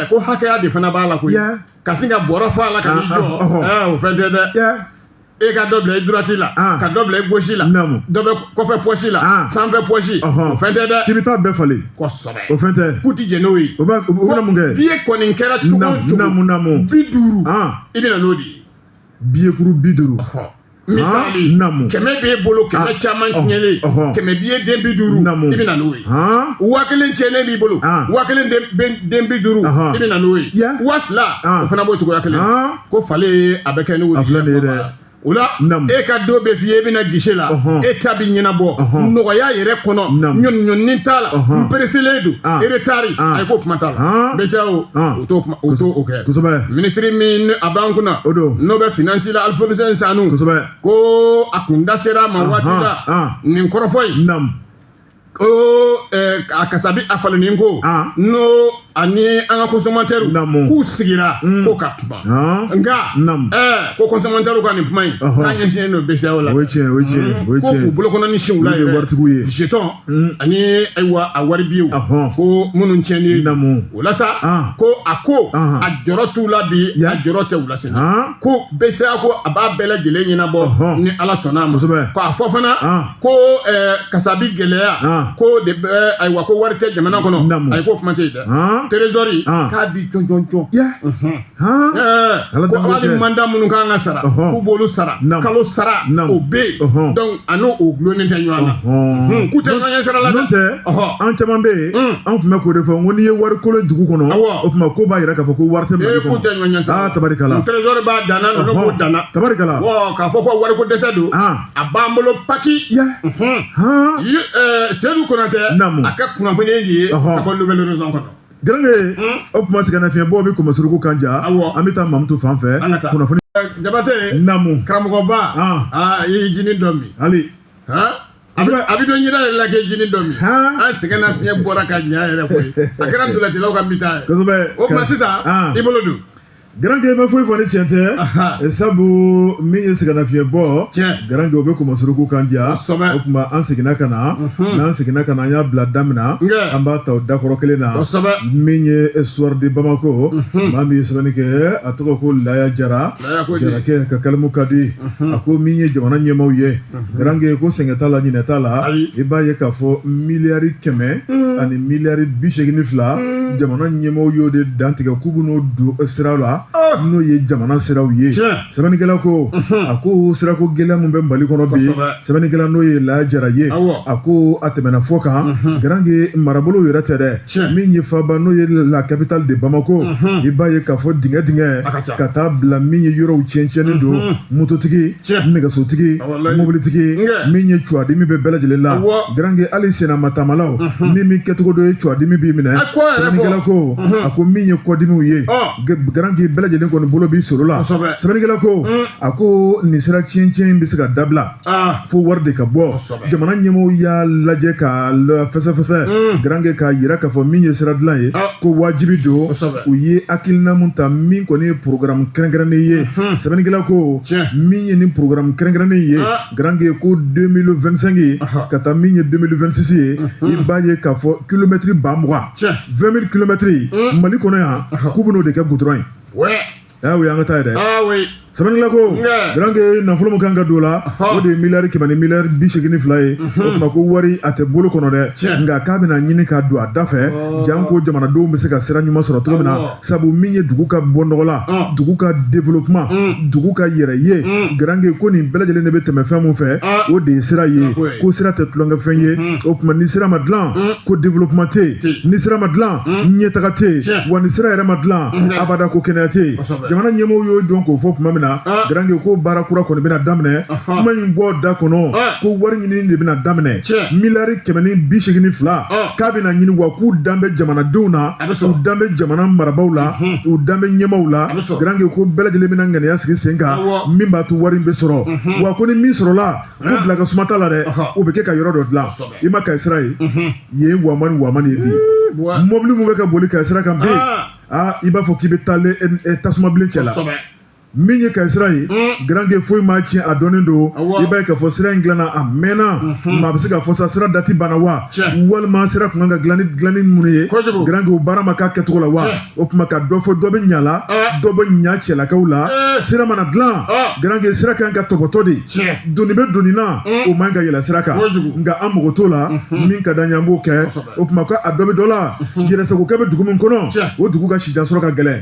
ko hakɛya de fana b'a la koyi ka sin ka bɔrɔ fa a la ka n'i jɔ o fɛn tɛ dɛ. E ka dɔ bila i droite la ka dɔ bila i gauche la dɔ bɛ kɔfɛ poche la sanfɛ poche o fɛn tɛ dɛ. K'i bɛ taa bɛɛ falen. Kosɛbɛ. O fɛn tɛ. K'u ti jɛn n'o ye. O bɛna mun kɛ? Billet kɔni kɛra cogo o cogo. Naamu naamu. 50 i bɛna n'o de ye. Billet kuru 50. Misali 100 b'e bolo 100 caman tiɲɛlen 100 billet den 50 i bɛna n'o ye. 1000 tiɲɛnen b'i bolo 1000 den 50 i bɛna n'o ye. 2000 o fana b'o cogoya kelen ko falen a bɛ kɛ n'o de ye dɛ. O la e ka don bɛ f'i ye e bɛna guichet la e ta bɛ ɲɛnabɔ nɔgɔya yɛrɛ kɔnɔ ɲɔni t'a la n pereselen don retard ayi ko kuma t'a la BCEAO o t'o kuma o t'o kɛ. Kosɛbɛ. Minisiri min a b'an kunna n'o bɛ finance la Alphonse Sanu. Kosɛbɛ. Ko a kun da sera a ma waati la nin kɔrɔfɔ in. Ko a kasabi a falenni ko n'o ani an ka consommateur k'u sigira ko ka kuma nka ko consommateur ka nin kuma in k'a ɲɛsinnen don BCEAO la. O ye tiɲɛ o ye tiɲɛ o ye tiɲɛ. Ko k'u bolokɔnɔ ni siw la yɛrɛ waritigiw ye. Jeton ani ayiwa a wari biyew ko minnu tiɲɛnen o la sa ko a ko a jɔrɔ t'u la bi a jɔrɔ tɛ u la sini ko BCEAO ko a b'a bɛɛ lajɛlen ɲɛnabɔ ni Ala sɔnna a ma. K'a fɔ fana ko kasabi gɛlɛya ko de bɛ ayiwa ko wari tɛ jamana kɔnɔ ayi ko kuma tɛ yen dɛ. Trésor k'a bi jɔn jɔn jɔn. Ko hali mandat minnu kan ka sara k'u b'olu sara kalo sara o bɛ yen donc a n'o o gulonnen tɛ ɲɔgɔn na k'u tɛ ɲɔgɔn ɲɛ sira la dɛ. N'o tɛ an caman bɛ yen an tun bɛ k'o de fɔ n ko n'i ye wari kolon dugu kɔnɔ o tuma ko b'a yira k'a fɔ ko wari tɛ Mali kɔnɔ. K'u tɛ ɲɔgɔn ɲɛ sira la. Tabarikala. Trésor b'a danna ninnu k'o danna. Tabarikala. K'a fɔ ko wariko dɛsɛ don a b'an bolo paki. Seydou Konatɛ a ka kunnafoni de ye ka bɔ Nouvel Horizon kɔnɔ. Garange o tuma sɛgɛnnafiɲɛbɔ bɛ Kɔmɔsuruku kan ja an bɛ taa Mamutu fan fɛ kunnafoni. Jabate. Naamu. Karamɔgɔba. I ye jinin dɔ min. Hali. A bɛ dɔn ɲɛda yɛrɛ la k'e jinin dɔ min. An sɛgɛnnafiɲɛ bɔra ka ɲa yɛrɛ koyi. A kɛra ntolacilaw ka mi-temps ye. Kosɛbɛ. O tuma sisan i bolo don. Garange ma foyi fɔ ni tiɲɛ tɛ sabu min ye sɛgɛnnafiɲɛbɔ Garange o bɛ Kɔmɔsuruku kan ja o tuma an seginna ka na n'an seginna ka na an y'a bila da min na an b'a ta o dakɔrɔ kelen na min ye Soir de Bamako maa min ye sɛbɛnni kɛ a tɔgɔ ko Laya Jara Jarakɛ ka kalimu ka di a ko min ye jamana ɲɛmaaw ye Garange ko sɛgɛn t'a la ɲinɛ t'a la i b'a ye k'a fɔ miliyari 100 ani miliyari 82 Jamana ɲɛmɔgɔw y'o de dantigɛ k'u bɛn'o don siraw la, n'o ye jamana siraw ye. Sɛbɛnnikɛla ko, a ko sirako gɛlɛya min bɛ Mali kɔnɔ bi, sɛbɛnnikɛla n'o ye Laya Jara ye, a ko a tɛmɛna fɔ kan. Garange marabolo yɛrɛ tɛ dɛ, min ye faaba n'o ye la capitale de Bamako, i b'a ye k'a fɔ dingɛ dingɛ ka taa bila min ye yɔrɔw tiɲɛ tiɲɛnen don, mototigi, nɛgɛsotigi, mobilitigi, min ye cuwadimi bɛ bɛɛ lajɛlen la. Garange hali sennamataamalaw, ni min kɛcogo dɔ ye cuwadimi b'i minɛ. Sɛbɛnnikɛla ko, a ko min ye kɔdimiw ye, garange bɛɛ lajɛlen kɔni bolo b'i sɔrɔ la. Sɛbɛnnikɛla ko, a ko nin sira tiɲɛ tiɲɛ in bɛ se ka dabila fo wari de ka bɔ. Jamana ɲɛmɔgɔw y'a lajɛ ka fɛsɛfɛsɛ, garange k'a yira k'a fɔ min ye sira dilan ye, ko wajibi don. U ye hakilina mun ta, min kɔni ye programme kɛrɛnkɛrɛnnen ye. Sɛbɛnnikɛla ko, min ye nin programme kɛrɛnkɛrɛnnen ye, garange ko 2025 ye ka taa min ye 2026 ye, i b'a ye k'a fɔ kilomɛtiri 20 000, 20 000 kilomɛtiri Mali kɔnɔ yan, k'u bɛn'o de kɛ goudron ye. Ah oui, an ka taa ye dɛ. Sɛbɛnnikɛla ko, garange nafolo min kan ka don o la, o de ye miliyari 100 ni miliyari 82 ye. O tuma ko wari a tɛ bolo kɔnɔ dɛ, nka k'a bɛna ɲini ka don a da fɛ, janko jamanadenw bɛ se ka sira ɲuman sɔrɔ cogo min na. Sabu min ye dugu ka bɔ nɔgɔ la, dugu ka développement, dugu ka yɛrɛ ye, garange ko nin bɛɛ lajɛlen de bɛ tɛmɛ fɛn mun fɛ, o de ye sira ye. Ko sira tɛ tulonkɛfɛn ye. O tuma ni sira ma dilan, ko développement tɛ yen. Ni sira ma dilan, ɲɛtaga tɛ yen. Wa ni sira yɛrɛ ma dilan abada, ko kɛnɛya tɛ yen. Jamana ɲɛmɔgɔw y'o dɔn k'o fɔ tuma min na, garange ko baara kura kɔni bɛna daminɛ. Kuma in bɔ da kɔnɔ ko wari ɲinini de bɛna daminɛ, miliyari 182 k'a bɛna ɲini. Wa k'u dan bɛ jamanadenw na, u dan bɛ jamana marabaaw la, u dan bɛ ɲɛmaaw la. Garange ko bɛɛ lajɛlen bɛna ŋaniya sigi sen kan min b'a to wari in bɛ sɔrɔ. Wa ko ni min sɔrɔla, ko bila ka suma t'a la dɛ, o bɛ kɛ ka yɔrɔ dɔ dilan. I ma Kayi sira ye, yen wamani wamani ye bi, mobili mun bɛ ka boli Kayi sira kan bi, aa, i b'a fɔ k'i bɛ taa tasuma bilen cɛ la. Min ye Kayi sira ye, garange foyi ma tiɲɛ, a dɔnnen don. I b'a ye k'a fɔ sira in dilanna a mɛnna. Maa bɛ se k'a fɔ sa, sira date banna wa, walima sira kun kan ka dilan ni dilanni minnu ye, garange o baara ma k'a kɛcogo la wa? O tuma ka dɔ fɔ, dɔ bɛ ɲa la, dɔ bɛ ɲa cɛlakaw la. Sira mana dilan, garange sira kan ka tɔbɔtɔ de. Doni bɛ doni na, o man ka yɛlɛ sira kan, nka an mago t'o la. Min ka d'an ye, an b'o kɛ. O tuma ko a dɔ bɛ dɔ la, yɛrɛsagokɛ bɛ dugu min kɔnɔ, o dugu ka sijan sɔrɔ ka gɛlɛn.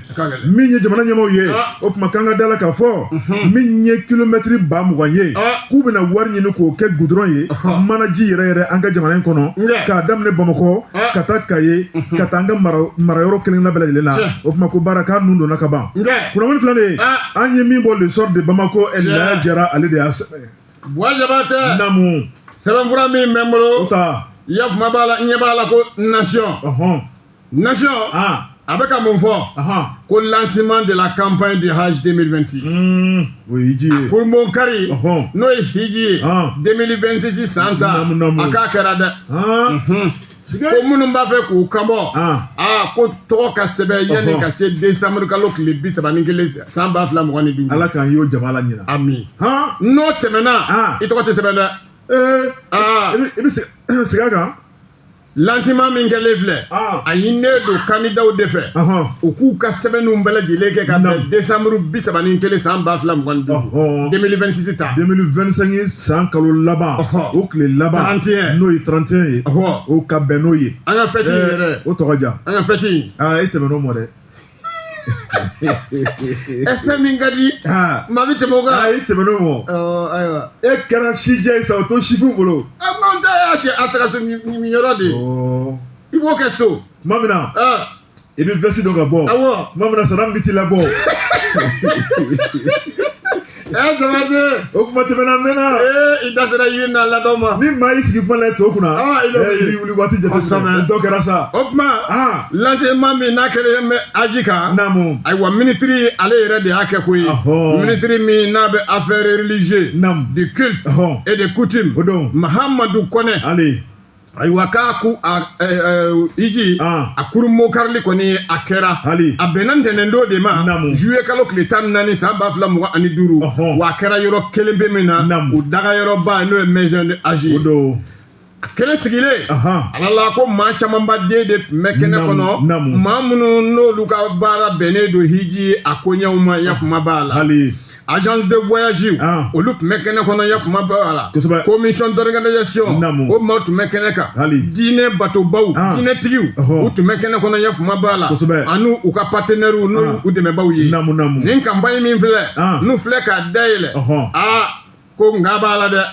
Min ye jamana ɲɛmaaw ye, o tuma k'an ka da la k'a fɔ min ye kilomɛtiri 20 000 ye, k'u bɛna wari ɲini k'o kɛ goudron ye, manaji yɛrɛ yɛrɛ, an ka jamana in kɔnɔ, k'a daminɛ Bamakɔ ka taa Kaye, ka taa an ka marayɔrɔ kelen kelenna bɛɛ lajɛlen na. O tuma ko baara k'a nun donna ka ban. Kunnafoni filɛ nin ye, an ye min bɔ Le Soir de Bamako, Laya Jara, ale de y'a sɛbɛn. Buwa Jabatɛ. Naamu. Sɛbɛnfura min bɛ n bolo, o ta ya kuma b'a la, n ɲɛ b'a la ko Nation. Nation a bɛ ka mun fɔ? Ko lancement de la campagne du Hajj 2026. O ye hiji ye. Kurunbonkari, n'o ye hiji ye, 2026 san ta, a k'a kɛra dɛ. Ko minnu b'a fɛ k'u kanbɔ, aa, ko tɔgɔ ka sɛbɛn yanni ka se décembre kalo tile 31 san 2025. Ala k'an y'o jama la ɲina. Ami. N'o tɛmɛna, i tɔgɔ tɛ sɛbɛn dɛ. I bɛ segin a kan. Lancement min kɛlen filɛ, a ɲininen don candidatw de fɛ, u k'u ka sɛbɛnninw bɛɛ lajɛlen kɛ ka bɛn décembre 31 san 2025, 2026 ta. 2025 san kalo laban, o tile laban, 31, n'o ye 31 ye, o ka bɛn n'o ye. An ka fête in yɛrɛ. O tɔgɔ diya. An ka fête in. Aa, e tɛmɛn'o mɔ dɛ. Ɛ, fɛn min ka di, maa bɛ tɛmɛ o kan. Aa, e tɛmɛn'o mɔ. Ayiwa. E kɛra sijɛ ye sa, o to sifinw bolo. A ko an ta y'a a sagaso yɔrɔ de ye. I b'o kɛ so. Tuma min na i bɛ veste don ka bɔ. Tuma min na Saddam bɛ t'i labɔ. Ɛ, Jabate. O kuma tɛmɛna, a mɛnna. Ee, i da sera yiri n'a ladɔn ma. Ni maa y'i sigi kuma la to kunna, i b'i wuli waati jateminɛ. Dɔ kɛra sa. O tuma, lancement min n'a kɛlen bɛ Aji kan. Naamu. Ayiwa, minisiri ale yɛrɛ de y'a kɛ koyi. Minisiri min n'a bɛ affaires religieuses. Naamu. Du culte et des coutumes. O don. Mahamadu Kɔnɛ. Ale. Ayiwa, k'a ku a hiji a kurunbonkarili kɔni a kɛra. Hali. A bɛnna ntɛnɛn don de ma. Naamu. Juillet kalo tile 14 san 2025. Wa a kɛra yɔrɔ kelen pe min na. Naamu. O dagayɔrɔba n'o ye maison de Hajj. O don. A kɛnɛ sigilen, ala la ko maa camanba den de tun bɛ kɛnɛ kɔnɔ. Naamu. Maa minnu n'olu ka baara bɛnnen don hiji a koɲɛw ma, yakuma b'a la. Hali. Agence de voyage olu tun bɛ kɛnɛ kɔnɔ ya kuma b'a la. Commission d'organisation o maaw tun bɛ kɛnɛ kan. Diinɛ batobaw diinɛtigiw u tun bɛ kɛnɛ kɔnɔ ya kuma b'a la. Ani u ka partenaires n'u u dɛmɛbaaw ye. Nin campagne min filɛ n'u filɛ k'a dayɛlɛ aa ko nka b'a la dɛ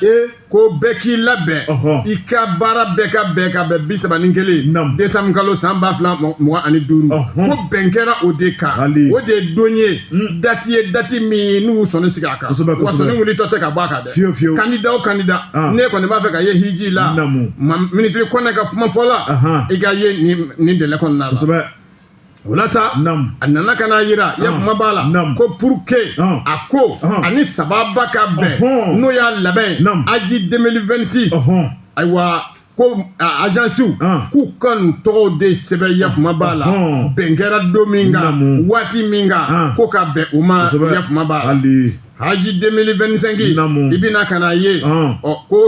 ko bɛɛ k'i labɛn i ka baara bɛɛ ka bɛn ka bɛn 31 décembre kalo san 2025 ko bɛn kɛra o de kan o de ye don ye date ye date min n'u sɔnni sigi a kan wa sɔnni wulitɔ tɛ ka bɔ a kan dɛ candidat o candidat ne kɔni b'a fɛ ka ye hiji la ministre Kɔnɛ ka kuma fɔ la i ka ye nin délai kɔnɔna la. O la sa a nana ka n'a yira ya kuma b'a la ko pour que a ko ani sababa ka bɛn n'o y'a labɛn aji 2026 ayiwa ko agence k'u ka nin tɔgɔw de sɛbɛn ya kuma b'a la bɛn kɛra don min kan waati min kan ko ka bɛn o ma ya kuma b'a la. Haji 2025 i bɛna ka n'a ye ɔ ko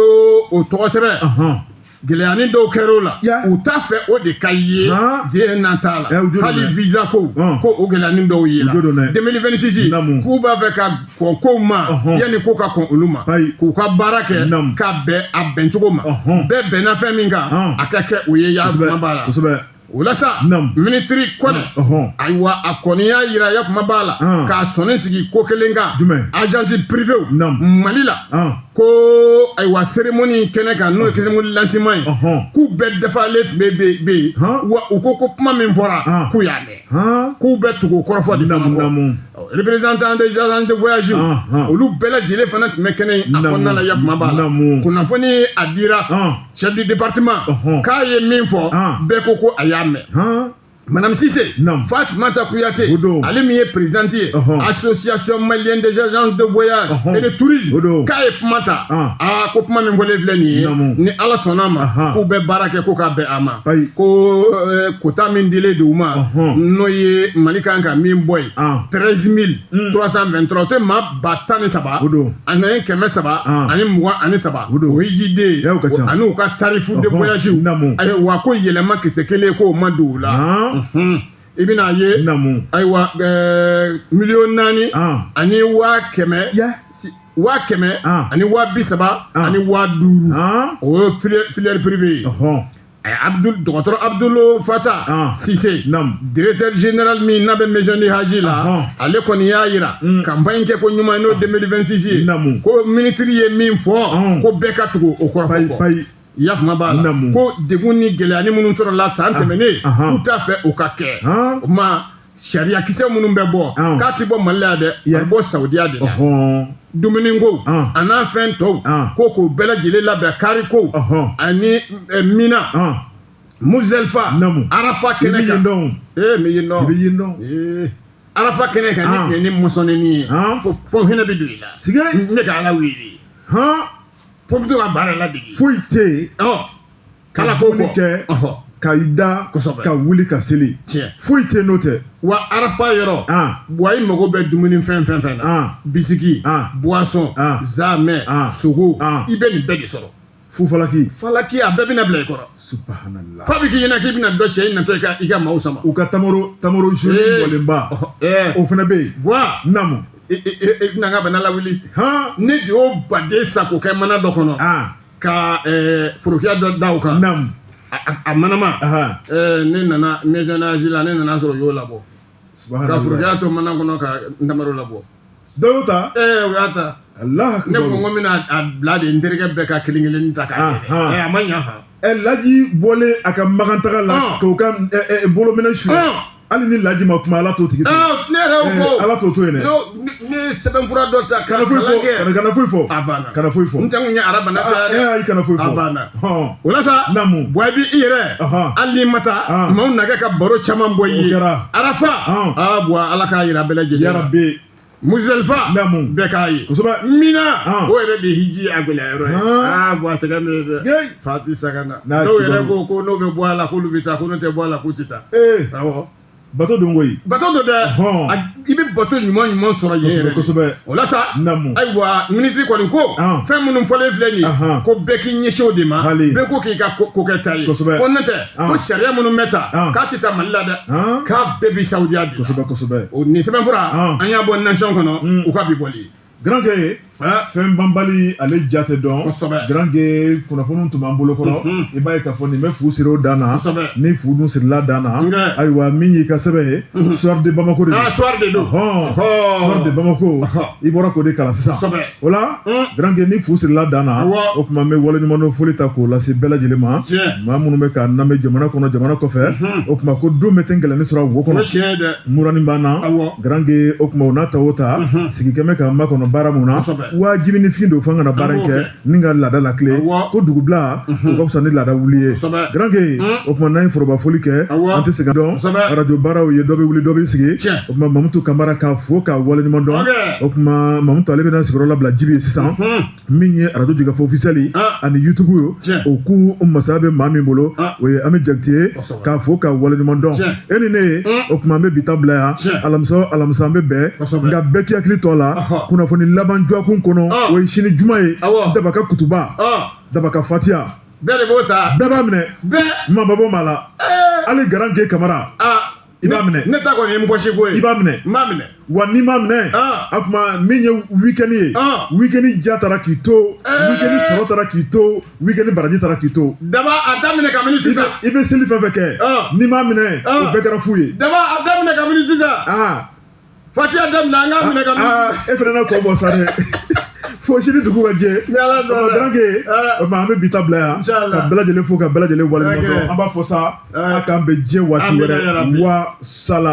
o tɔgɔ sɛbɛn. Gɛlɛyanin dɔw kɛra o la u t'a fɛ o de ka ye diɲɛ nan t'a la hali visa ko ko o gɛlɛyanin dɔw ye la 2026 k'u b'a fɛ ka kɔn kow ma yanni ko ka kɔn olu ma k'u ka baara kɛ ka bɛn a bɛncogo ma bɛɛ bɛnna fɛn min kan a ka kɛ o ye ya kuma b'a la. O la sa ministre Kɔnɛ ayiwa a kɔni y'a yira ya kuma b'a la k'a sɔnni sigi ko kelen kan agence privée Mali la ko ayiwa cérémonie kɛnɛ kan n'o ye cérémonie lancement ye k'u bɛɛ dafalen tun bɛ yen wa u ko ko kuma min fɔra k'u y'a mɛn k'u bɛ tugu o kɔrɔfɔ de fana kɔ représentant des agents de voyage olu bɛɛ lajɛlen fana tun bɛ kɛnɛ a kɔnɔna la ya kuma b'a la kunnafoni a dira chef du département k'a ye min fɔ bɛɛ ko ko a y'a mɛn. Madame Cissé, Fatoumata Kouyaté, ale min ye présidente ye association malienne des agences de voyage et de tourisme k'a ye kuma ta aa ko kuma min fɔlen filɛ nin ye ni Ala sɔnna a ma k'u bɛ baara kɛ ko k'a bɛn a ma ko quota min dilen d'u ma n'o ye Mali kan ka min bɔ yen 13 323 o tɛ maa 13 ani 323 o ye JD ani u ka tarif de voyage ayiwa ko yɛlɛma kisɛ kelen k'o ma don u la. I bɛna ye ayiwa miliyɔn 4 ani 100 100 ani 30 ani 5000 o ye filière privée ye. Abdul dɔgɔtɔrɔ Abdul Fatah Cissé directeur général min n'a bɛ maison du Haji la ale kɔni y'a yira campagne kɛ ko ɲuman n'o 2026 ye ko ministre ye min fɔ ko bɛɛ ka tugu o kɔrɔfɔ kɔ. Ya kuma b'a la ko degun ni gɛlɛya minnu sɔrɔla san tɛmɛnen k'u t'a fɛ o ka kɛ o ma sariya kisɛ minnu bɛ bɔ k'a ti bɔ Mali la dɛ a bɛ bɔ Saudiya de la dumuni ko a n'a fɛn tɔw ko k'o bɛɛ lajɛlen labɛn kari ko ani Mina Muzdalifa Arafa kɛnɛ kan Arafa kɛnɛ kan ne tun ye ne mɔsɔnnenni ye fo hinɛ bɛ don i la ne ka Ala wele fo bɛ to ka baara ladege foyi tɛ yen kala ko kɛ ka i da ka wuli ka seli foyi tɛ n'o tɛ wa Arafa yɔrɔ wa i mago bɛ dumuni fɛn fɛn na bisiki boisson zamɛ sogo i bɛ nin bɛɛ de sɔrɔ fu falaki falaki a bɛɛ bɛna bila i kɔrɔ subhanallah fa bɛ k'i ɲɛna k'i bɛna dɔ cɛ i natɔ i ka maaw sama u ka tamaro jaune bɔlenba o fana bɛ yen wa naamu i bɛna n ka bana lawuli ne de y'o baden san k'o kɛ mana dɔ kɔnɔ ka forokiya dɔ da o kan a manama ne nana maison la ne nana sɔrɔ u y'o labɔ ka forokiya to mana kɔnɔ ka ntamaro labɔ dɔw y'o ta u y'a ta ne ko n ko n bɛna a bila de n terikɛ bɛɛ ka kelen kelen ta k'a yɛlɛ a ma ɲa han Laji bɔlen a ka makantaga la k'o ka bolominɛ su hali ni Laji ma kuma Ala t'o tigi to ne yɛrɛ y'o fɔ Ala t'o to yen dɛ ne ye sɛbɛnfura dɔ ta ka kalan kɛ kana foyi fɔ a banna kana foyi fɔ n tɛ n kun ye arabana caya dɛ ayi kana foyi fɔ a banna o la sa Buwa i b'i yɛrɛ hali n'i ma taa maaw na kɛ ka baro caman bɔ i ye Arafa aa Buwa Ala k'a yira bɛɛ lajɛlen yarabi Muzdalifa bɛɛ k'a ye Mina o yɛrɛ de hiji a gɛlɛya yɔrɔ ye aa Buwa sɛgɛn bɛ yen dɛ Fati Sagana dɔw yɛrɛ ko ko n'o bɛ bɔ a la k'olu bɛ taa ko n'o tɛ bɔ a la k'u tɛ taa awɔ bato don koyi bato don dɛ i bɛ bato ɲuman ɲuman sɔrɔ yen yɛrɛ kosɛbɛ o la sa ayiwa minisiri kɔni ko fɛn minnu fɔlen filɛ nin ye ko bɛɛ k'i ɲɛsin o de ma bɛɛ ko k'i ka ko kɛ ta ye ko n'o tɛ ko sariya minnu bɛ ta k'a tɛ taa Mali la dɛ k'a bɛɛ bi Saudiya de la kosɛbɛ kosɛbɛ o nin sɛbɛnfura an y'a bɔ nation kɔnɔ u ka bi bɔli. Garankɛ, fɛn banbali ale ja tɛ dɔn. Garankɛ, kunnafoniw tun b'an bolo kɔrɔ. I b'a ye k'a fɔ nin bɛ fu siri o dan na. Ni fu dun sirila dan na, ayiwa, min y'i ka sɛbɛn ye, Soir de Bamako de don. Soir de don. Soir de Bamako, i bɔra k'o de kalan sisan. O la, Garankɛ, ni fu sirila dan na, o tuma n bɛ waleɲumandɔn foli ta k'o lase bɛɛ lajɛlen ma, maa minnu bɛ k'an lamɛn jamana kɔnɔ, jamana kɔfɛ. O tuma ko don bɛ tɛ gɛlɛnni sɔrɔ wo kɔnɔ, murani b'an na. Garankɛ, o tuma o n'a ta o ta, sigi kɛmɛ k'an makɔnɔ baara mun na, wajibi ni fin don f'an kana baara in kɛ ni ka laada lakile, ko dugubila o ka fisa ni laada wuli ye. Garankɛ, o tuma n'an ye foroba foli kɛ, an tɛ segin dɔn arajo baaraw ye, dɔ bɛ wuli, dɔ bɛ sigi. O tuma Mamutu Kamara k'a fo k'a waleɲuman dɔn. O tuma Mamutu ale bɛna sigiyɔrɔ labila Jibi ye sisan, min ye arajo Jigikafɔ officiel ani YouTube ye, o k'u masaya bɛ maa min bolo, o ye Ami Jakite ye, k'a fo k'a waleɲuman dɔn. E ni ne ye, o tuma an bɛ bi ta bila yan. Alamisa alamisa an bɛ bɛn, nka bɛɛ k'i hakili to a la, kunnafoni laban jɔkun kɔnɔ, o ye sini juma ye. Dabaka kutuba, dabaka fatiya, bɛɛ de b'o ta, bɛɛ b'a minɛ, bɛɛ maa ba bɔ maa la, hali Garankɛ Kamara, i b'a minɛ. Ne ta kɔni ye n bɔsi ko ye. I b'a minɛ. N b'a minɛ. Wa n'i m'a minɛ, a tuma min ye week-end ye, week-end ja taara k'i to, week-end sɔrɔ taara k'i to, week-end baraji taara k'i to. Daba, a daminɛ kabini sisan. I bɛ seli fɛn fɛn kɛ, n'i m'a minɛ, o bɛɛ kɛra fu ye. Daba, a daminɛ kabini sisan. Fatiya daminɛ, an k'a minɛ kabini. E fana na kɔ bɔ sa dɛ. Fo sini dugu ka jɛ. Ni Ala sɔnna. Garankɛ, o tuma an bɛ bi ta bila yan. Ka bɛɛ lajɛlen fo, ka bɛɛ lajɛlen waleɲuman dɔn. An b'a fɔ sa, a k'an bɛn diɲɛ waati wɛrɛ. Wa sala.